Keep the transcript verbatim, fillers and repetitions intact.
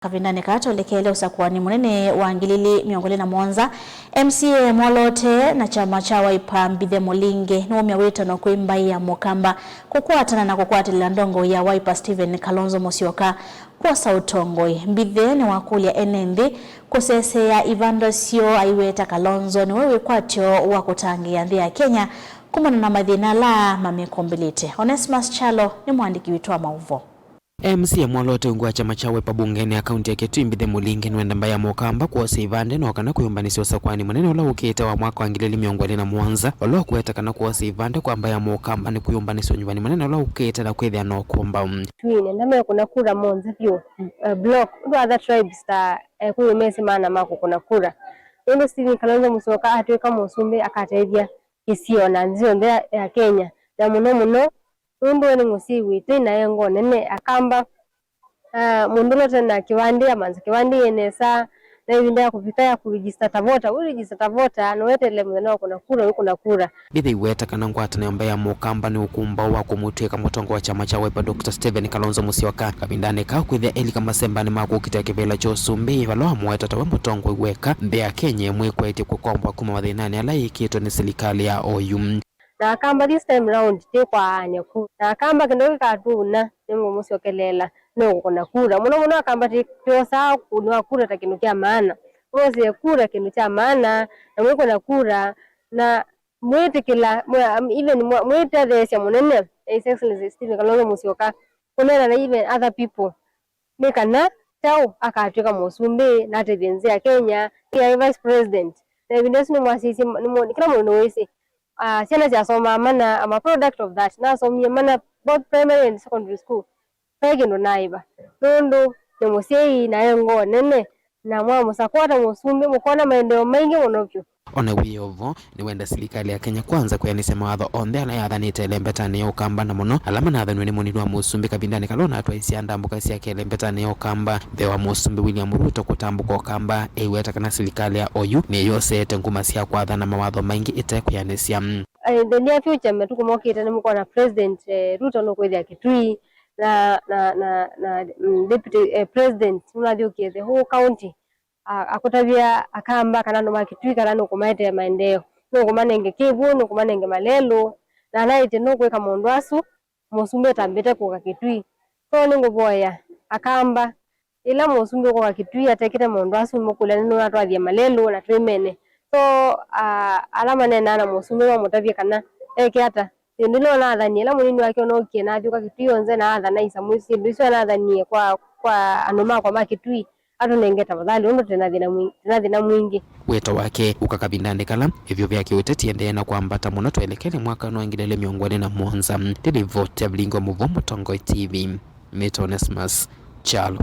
Kavindanĩ kaa twelekeele ũsakũani mũnene wa ngili ili mĩongo ĩlĩ na mũonza, M C A mwoloote na kyama kya Wiper Mbithe Mũlinge nĩwaumya wĩtano kwĩ mbaĩ ya Mũkamba kũkwatana na kũkwatĩlĩla ndongoi ya Wiper Stephen Kalonzo Musyoka kwosa ũtongoi. Mbithe nĩwakũlya ene nthĩ kũseseea ivanda syoo aiweta Kalonzo nĩwe wĩkwatyo wa kũtangĩĩa nthĩ ya Kenya kumana na mathĩna ala mamĩkũmbĩlĩte. Onesmus Kyalo nĩ mũandĩki witũ wa maũvoo. M C A mwoloote ungu wa kyama kya Wiper mbungenĩ ya kaunti ya Kitui Mbithe Mũlinge nĩwenda mbaĩ ya Mũkamba kwosa ivandĩ no kana kwĩyũmbanĩsya ũsakũani mũnene ũla ũkĩte wa mwaka wa ngili ili mĩongo ĩlĩ na mũonza, ũla ũkũweta kana kwosa ivandĩ kwa mbaĩ ya Mũkamba nĩ kwĩyũmbanĩsya ũnyuvani mũnene ũla ũkĩte na kwĩthĩa na ũkũmbaũ. Twĩ nenda mekũna kura monthe vyũ, eh, block, ũndũ other tribes ta, eh, Kikuyu mesĩ maana ma kũkũna kura. Nũndũ Stephen Kalonzo Musyoka atw'ĩka mũsumbĩ akatethya kĩsio na nthĩ yonthe ya, ya Kenya, na mũno mũno nũndũ we nĩ mũsyai witũ na e ngoo nene. Akamba, ah, mũndũ ũla ũte na kĩvandĩ amanza kĩvandĩ yĩ nesa, na ĩvinda ya kũvika ya kũregister ta voter, wĩ register ta voter, na weteele mũthenya wa kũna kura, wĩkũna kura. Mbithe aiweta kana ngwatanĩo mbaĩ ya Mũkamba nĩ ũkũmbaũ wa kũmũtw'ĩka mũtongoi wa kyama kya Wiper Doctor Stephen Kalonzo Musyoka kavindanĩ kaa kwĩthĩa elika masembanĩ ma kũkitĩa kĩvĩla kya ũsumbĩ, vala wamũweta tawe mũtongoi weka nthĩ ya Kenya ĩmwĩkwetye kũkombwa kuma mathĩnanĩ ala yĩkĩtwe nĩ silikalĩ ya oyu. Na Akamba this time round, ti kwa aany'a kura. Na Akamba kĩndũ kĩkatũuna, nĩngũmũsyokeleela, nĩngũkũna kura. Mũno mũno Akamba ti-, twosaa kũnwa kura ta kĩndũ kya maana. Mwosie kura kĩndũ kya maana, na mwĩkũna kura, na mwĩtĩkĩla, mwe-, even mwe-, mwĩtetheesya mũnene, His Excellency Stephen Kalonzo Musyoka, kũneena na even other people. Nĩ kana kyaũ akatw'ĩka mũsumbĩ na atethye nthĩ ya Kenya, nĩ aĩ vice president. Na ĩvinda ĩsu nĩmwasisye, nĩmwoni, kĩla mũndũ nĩwĩsĩ, ah, syana syasomaa mana, I'm a product of that. Nasomie mana both primary and secondary school. Ve kĩndũ naaĩva. Nũndũ nĩ mũsyai na e ngoo nene, na mwamũsakũa ta mũsumbĩ, mũkona maendeeo maingĩ mũno vyũ. O na wĩ o vo, nĩwenda silikalĩ ya Kenya Kwanza kwĩanĩsya mawatho onthe ala yathanĩte ĩlembetanĩ ya Ũkamba, na mũno ala manathanw'e nĩ mũnini wa mũsumbĩ kavindanĩ kala ũnatwaisye andambũka syake ĩlembetanĩ ya Ũkamba. Mbee wa mũsumbĩ William Ruto kũtambũka Ũkamba, eiweta kana silikalĩ ya oyu nĩyoseete nguma sya kwathana mawatho maingĩ ĩte kwĩanĩsya. Eh, in the near future, matukũ mokĩte nĩmũkwona President, eh, Ruto nũkwĩthĩa Kitui, na, na, na, na, mm, Deputy, eh, President nũnathi ũkĩe the whole county. A-, akũtavya Akamba kana andũ ma Kitui kana nũkũmaetee maendeeo, nũkũmanenge kĩw'ũ, nũkũmanenge malelũ, na anaĩtye nũkwĩka maũndũ asu, mũsumbĩ ũtambĩte kũka Kitui. So nĩngũvoya Akamba, ĩla mũsumbĩ ũkũka Kitui atekĩte maũndũ asu, nĩmũkũlya nĩ nũnatwathie malelũ na twĩmene. So, a-, ala maneenaa na mũsumbĩ mamũtavye kana eke ata. Ĩndĩ no nathanie, ĩla mũnini wake ũnookie na athyũka Kitui yonthe na athana isamu syĩndũ isu anathanie kwa, kwa andũ makwa ma Kitui, atũnenge tafadhali, ũndũ twĩna thĩna mwĩ-, twĩna thĩna mwingĩ. Wĩto wake ũka kavindanĩ kala ĩvyũ vya kĩũteti endee na kwambata mũno twelekele mwakanĩ wa ngili ili mĩongo ĩlĩ na mũonza. Ndĩlivoti ya Vilingi wa Mũvoo, Mũtongoi T V, nĩtawa Onesmus Kyalo.